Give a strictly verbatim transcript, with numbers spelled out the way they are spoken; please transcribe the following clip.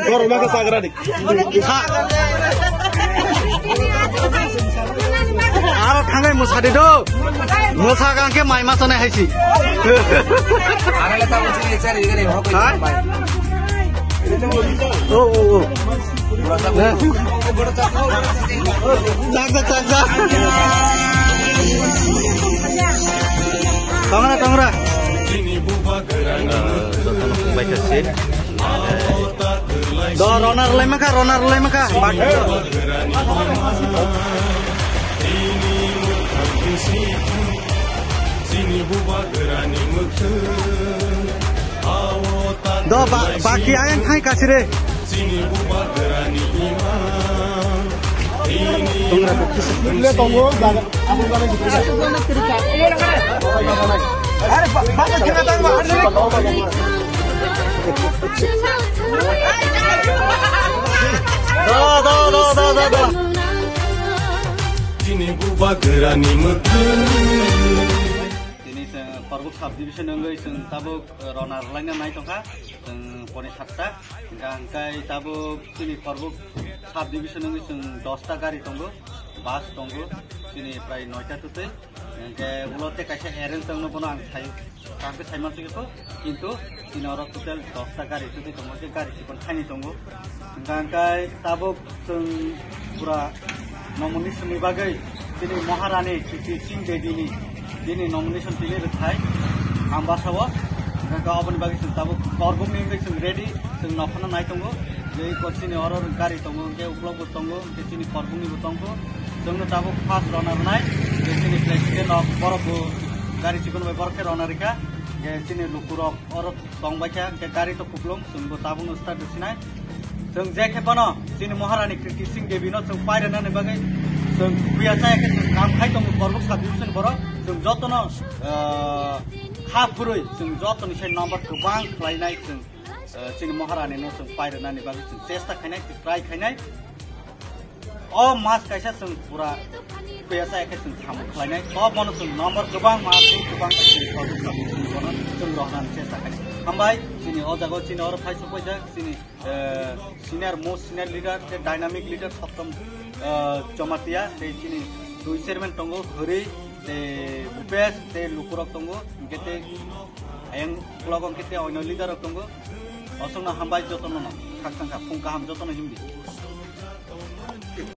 Borok ma khe chagra di. Sa-, aro thangai mwsa di do. Mwsa kang khe mai ma sanai hai si. Ha? O, o, o. Chak, chak, chak, chak. Tongra, tongra. Jotono phungbai kha se. Do, rona rwlai ma kha, rona rwlai ma kha. Bak-, do, ba-, baki ayang thai kasire. Le tongo, baga-, abo baga-, Da, da, da. Chini bubagrani mwkhwng. Tini chwng Korbuk sub division wngwi chwng tabuk rona rwlaina nai tongkha, chwng poni satta. Hingkha hingkai tabuk chini Korbuk sub division wngwi chwng dosta gari tongo, bus tongo, chini prai noita twtwi. Hingke ulo te kaisa arrange tongno bono ang sai, kaham khe sai mansi khe, kintu chini oro total dosta gari twi tongo, je gari chikon thaini tongo. Hingka hingkai tabuk chwng pura nomination ni bagwi chini Maharani Kriti Singh Devi ni bini nomination tini rwthai Ambasa o. Hingka oboni bagwi chwng tabuk Korbuk ni wngwi chwng ready, chwng nokhorno nai tongo. Je ko chini oro gari tongo, hingke ukulok bo tongo, hingke chini Korbuk ni bo tongo. Chwngno tabuk first rona rwnai, je chini president rok borok bo gari chikon bai borok khe rona rikha, je chini lukurok oro tongbaikha, hingke gari to kuplung, chwngbo tabukno start rwsinai. Chwng je khe bono chini Maharani Kriti Singh Devi no chwng pairwnani bagwi chwng buya chaya khe chwng kam khai tongo Korbuk sub division borok. Chwng jotono, ah, kha phurwi chwng jotoni se number kwbang khlainai chwng, ah, chini Maharani no chwng pairwnani bagwi chwng chesta khainai, try khainai. O mas kaisa chwng pura pesa khe chwng samung khlainai. O bono chwng number kwbang ma chwng kwbang khe chwng bono chwng rohornani chesta khainai. Hambai chini o jaga o chini oro phai sokpaijak chini, eh, senior, most senior leader, tei dynamic leader Sottom, eh, Jamatia, tei chini dui chairman tongo, Hwrwi, tei Bhupesh, tei lukurok tongo, hingke tei ayang ukulok hingke tei oino leader rok tongo. Osongno hambai jotono no, khakchangkha, phung kaham jotono himdi.